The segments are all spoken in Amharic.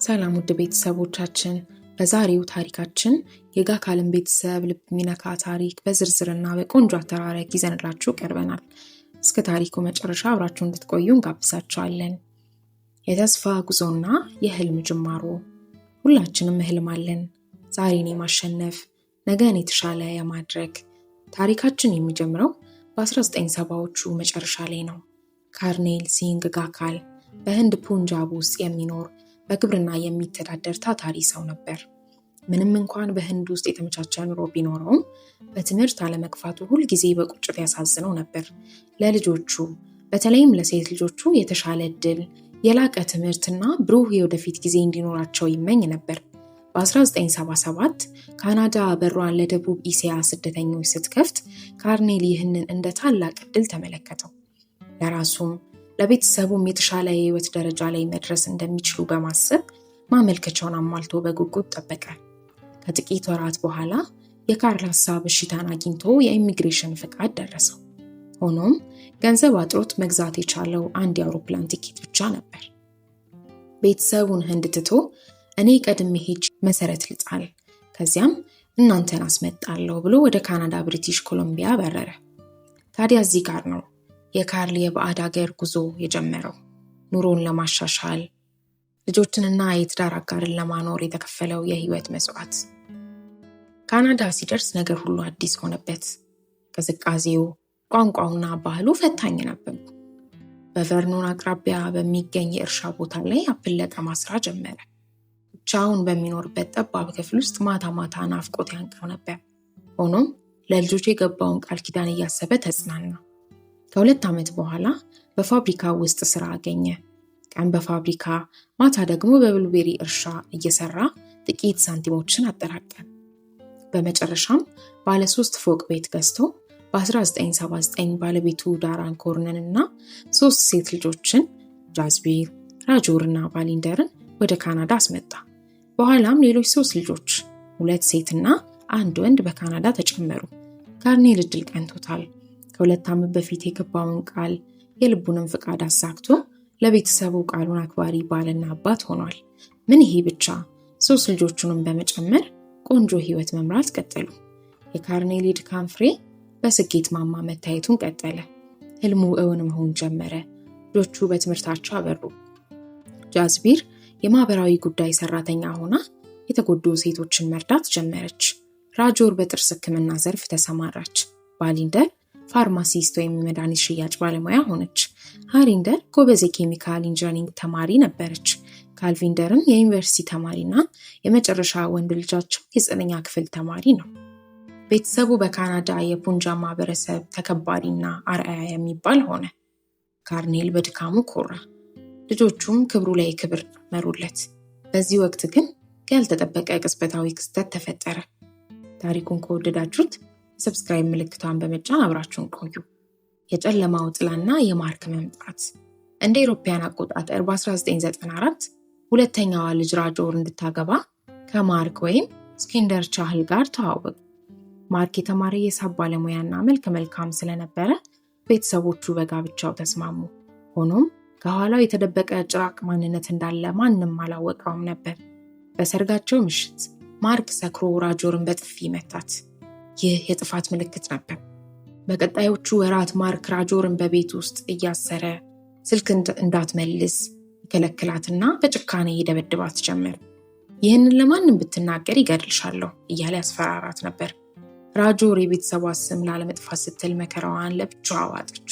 ሰላም ውድ ቤተሰቦቻችን፣ በዛሬው ታሪካችን የጋካልን ቤተሰብ ልብ የሚነካ ታሪክ በዝርዝርና በቆንጆ አተራረክ ይዘንላችሁ ቀርበናል። እስከ ታሪኩ መጨረሻ አብራችሁ እንድትቆዩ እንጋብዛችኋለን። የተስፋ ጉዞና የህልም ጅማሮ። ሁላችንም ህልም አለን። ዛሬን የማሸነፍ፣ ነገን የተሻለ የማድረግ። ታሪካችን የሚጀምረው በ1970ዎቹ መጨረሻ ላይ ነው። ካርኔል ሲንግ ጋካል በህንድ ፑንጃብ ውስጥ የሚኖር፣ በግብርና የሚተዳደር ታታሪ ሰው ነበር። ምንም እንኳን በህንድ ውስጥ የተመቻቸ ኑሮ ቢኖረውም በትምህርት አለመግፋቱ ሁልጊዜ በቁጭት ያሳዝነው ነበር። ለልጆቹ፣ በተለይም ለሴት ልጆቹ የተሻለ እድል፣ የላቀ ትምህርትና ብሩህ የወደፊት ጊዜ እንዲኖራቸው ይመኝ ነበር። በ1977 ካናዳ በሯን ለደቡብ እስያ ስደተኞች ስትከፍት ካርኔል ይህንን እንደ ታላቅ እድል ተመለከተው። ለራሱም ለቤተሰቡም የተሻለ የህይወት ደረጃ ላይ መድረስ እንደሚችሉ በማሰብ ማመልከቻውን አሟልቶ በጉጉት ጠበቀ። ከጥቂት ወራት በኋላ የካርላሳ በሽታን አግኝቶ የኢሚግሬሽን ፍቃድ ደረሰው። ሆኖም ገንዘብ አጥሮት መግዛት የቻለው አንድ የአውሮፕላን ቲኬት ብቻ ነበር። ቤተሰቡን ህንድ ትቶ እኔ ቀድሜ ሄጄ መሰረት ልጣል፣ ከዚያም እናንተን አስመጣለሁ ብሎ ወደ ካናዳ ብሪቲሽ ኮሎምቢያ በረረ። ታዲያ እዚህ ጋር ነው የካርል የባዕድ አገር ጉዞ የጀመረው። ኑሮን ለማሻሻል፣ ልጆችንና የትዳር አጋርን ለማኖር የተከፈለው የህይወት መስዋዕት። ካናዳ ሲደርስ ነገር ሁሉ አዲስ ሆነበት። ቅዝቃዜው፣ ቋንቋውና ባህሉ ፈታኝ ነበሩ። በቨርኖን አቅራቢያ በሚገኝ የእርሻ ቦታ ላይ apple ለቀማ ስራ ጀመረ። ብቻውን በሚኖርበት ጠባብ ክፍል ውስጥ ማታ ማታ ናፍቆት ያንቀው ነበር። ሆኖም ለልጆቹ የገባውን ቃል ኪዳን እያሰበ ተጽናና። ከ2 ዓመት በኋላ በፋብሪካ ውስጥ ስራ አገኘ። ቀን በፋብሪካ፣ ማታ ደግሞ በ blueberry እርሻ እየሰራ ጥቂት ሳንቲሞችን አጠራቀመ። በመጨረሻም ባለ ሶስት ፎቅ ቤት ገዝቶ በ1979 ባለቤቱ ዳራን ኮርነን እና ሶስት ሴት ልጆችን ጃዝቢር፣ ራጆር እና ባሊንደርን ወደ ካናዳ አስመጣ። በኋላም ሌሎች ሶስት ልጆች፣ ሁለት ሴትና አንድ ወንድ በካናዳ ተጨመሩ። ካርኔል እድል ቀንቶታል። ከ2 ዓመት በፊት የገባውን ቃል፣ የልቡንም ፍቃድ አሳክቶ ለቤተሰቡ ቃሉን አክባሪ ባልና አባት ሆኗል። ምን ይሄ ብቻ፣ ሶስት ልጆቹንም በመጨመር ቆንጆ ህይወት መምራት ቀጠሉ። የካርኔል የድካም ፍሬ በስኬት ማማ መታየቱን ቀጠለ። ህልሙ እውን መሆን ጀመረ። ልጆቹ በትምህርታቸው አበሩ። ጃዝቢር የማህበራዊ ጉዳይ ሰራተኛ ሆና የተጎዱ ሴቶችን መርዳት ጀመረች። ራጆር በጥርስ ሕክምና ዘርፍ ተሰማራች። ባሊንደር ፋርማሲስት ወይም የመድኃኒት ሽያጭ ባለሙያ ሆነች። ሃሪንደር ጎበዝ የ chemical engineering ተማሪ ነበረች። ካልቪንደርም የዩኒቨርሲቲ ተማሪና የመጨረሻ ወንድ ልጃቸው የዘጠነኛ ክፍል ተማሪ ነው። ቤተሰቡ በካናዳ የፑንጃብ ማህበረሰብ ተከባሪና አርአያ የሚባል ሆነ። ካርኔል በድካሙ ኮራ፣ ልጆቹም ክብሩ ላይ ክብር መሩለት። በዚህ ወቅት ግን ያልተጠበቀ ቅጽበታዊ ክስተት ተፈጠረ። ታሪኩን ከወደዳችሁት የ subscribe ምልክቷን በመጫን አብራችሁን ቆዩ። የጨለማው ጥላና የማርክ መምጣት። እንደ አውሮፓውያን አቆጣጠር በ1994 ሁለተኛዋ ልጅ ራጆር እንድታገባ ከማርክ ወይም ስኪንደር ቻህል ጋር ተዋወቁ። ማርክ የተማረ የሂሳብ ባለሙያና መልከ መልካም ስለነበረ ቤተሰቦቹ በጋብቻው ተስማሙ። ሆኖም ከኋላው የተደበቀ ጭራቅ ማንነት እንዳለ ማንም አላወቀውም ነበር። በሰርጋቸው ምሽት ማርክ ሰክሮ ራጆርን በጥፊ መታት። ይህ የጥፋት ምልክት ነበር። በቀጣዮቹ ወራት ማርክ ራጆርን በቤት ውስጥ እያሰረ፣ ስልክ እንዳትመልስ ይከለክላትና በጭካኔ ይደበድባት ጀመር። ይህንን ለማንም ብትናገር ይገድልሻለሁ እያለ ያስፈራራት ነበር። ራጆር የቤተሰቧ ስም ላለመጥፋት ስትል መከራዋን ለብቻዋ ዋጠች።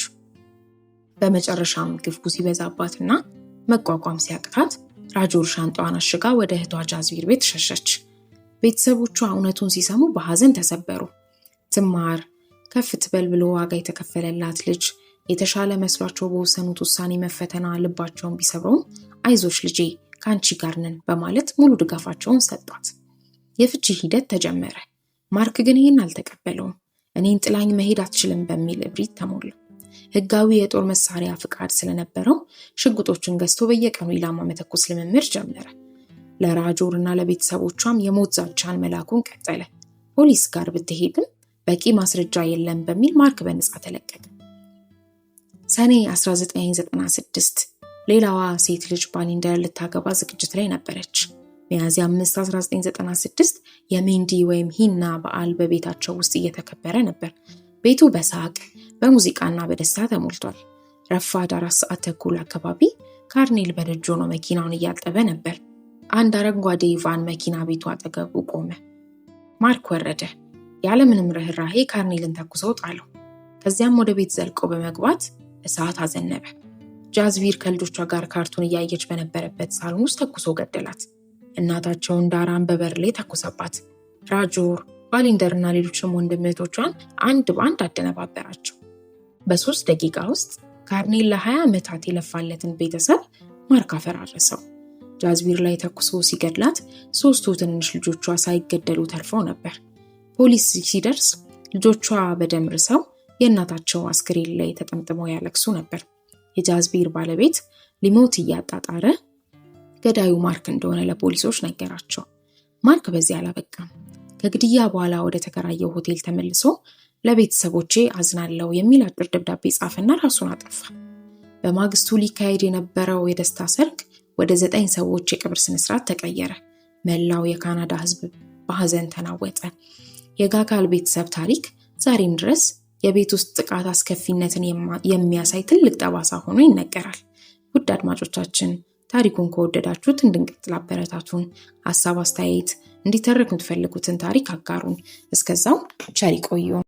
በመጨረሻም ግፉ ሲበዛባትና መቋቋም ሲያቅታት ራጆር ሻንጣዋን አሽጋ ወደ እህቷ ጃዝቢር ቤት ሸሸች። ቤተሰቦቿ እውነቱን ሲሰሙ በሐዘን ተሰበሩ። ትማር፣ ከፍ ትበል ብሎ ዋጋ የተከፈለላት ልጅ የተሻለ መስሏቸው በወሰኑት ውሳኔ መፈተና ልባቸውን ቢሰብረውም አይዞሽ ልጄ፣ ከአንቺ ጋር ነን በማለት ሙሉ ድጋፋቸውን ሰጧት። የፍቺ ሂደት ተጀመረ። ማርክ ግን ይህን አልተቀበለውም። እኔን ጥላኝ መሄድ አትችልም በሚል እብሪት ተሞላ። ህጋዊ የጦር መሳሪያ ፍቃድ ስለነበረው ሽጉጦችን ገዝቶ በየቀኑ ኢላማ መተኮስ ልምምድ ጀመረ። ለራጆር እና ለቤተሰቦቿም የሞት ዛቻን መላኩን ቀጠለ። ፖሊስ ጋር ብትሄድም በቂ ማስረጃ የለም በሚል ማርክ በነፃ ተለቀቀ። ሰኔ 1996 ሌላዋ ሴት ልጅ ባሊንደር ልታገባ ዝግጅት ላይ ነበረች። ሚያዝያ 5 1996 የሜንዲ ወይም ሂና በዓል በቤታቸው ውስጥ እየተከበረ ነበር። ቤቱ በሳቅ በሙዚቃና በደስታ ተሞልቷል። ረፋድ 4:30 አካባቢ ካርኔል በደጅ ሆኖ መኪናውን እያጠበ ነበር። አንድ አረንጓዴ van መኪና ቤቱ አጠገቡ ቆመ። ማርክ ወረደ። ያለምንም ርኅራሄ ካርኔልን ተኩሶ ጣለው። ከዚያም ወደ ቤት ዘልቆ በመግባት እሳት አዘነበ። ጃዝቪር ከልጆቿ ጋር ካርቱን እያየች በነበረበት ሳሎን ውስጥ ተኩሶ ገደላት። እናታቸውን ዳራን በበር ላይ ተኮሰባት። ራጆር፣ ባሊንደር እና ሌሎችም ወንድም እህቶቿን አንድ በአንድ አደነባበራቸው። በ3 ደቂቃ ውስጥ ካርኔል ለ20 ዓመታት የለፋለትን ቤተሰብ ማርክ አፈራረሰው። ጃዝቪር ላይ ተኩሶ ሲገድላት ሶስቱ ትንንሽ ልጆቿ ሳይገደሉ ተርፈው ነበር። ፖሊስ ሲደርስ ልጆቿ በደም ርሰው የእናታቸው አስክሬን ላይ ተጠምጥመው ያለቅሱ ነበር። የጃዝቪር ባለቤት ሊሞት እያጣጣረ ገዳዩ ማርክ እንደሆነ ለፖሊሶች ነገራቸው። ማርክ በዚህ አላበቃም። ከግድያ በኋላ ወደ ተከራየው ሆቴል ተመልሶ ለቤተሰቦቼ አዝናለው የሚል አጭር ደብዳቤ ጻፈና ራሱን አጠፋ። በማግስቱ ሊካሄድ የነበረው የደስታ ሰርግ ወደ 9 ሰዎች የቀብር ስነስርዓት ተቀየረ። መላው የካናዳ ሕዝብ በሐዘን ተናወጠ። የጋካል ቤተሰብ ታሪክ ዛሬም ድረስ የቤት ውስጥ ጥቃት አስከፊነትን የሚያሳይ ትልቅ ጠባሳ ሆኖ ይነገራል። ውድ አድማጮቻችን፣ ታሪኩን ከወደዳችሁት እንድንቀጥል አበረታቱን። ሀሳብ፣ አስተያየት፣ እንዲተረክ የምትፈልጉትን ታሪክ አጋሩን። እስከዛው ቸር ይቆዩን።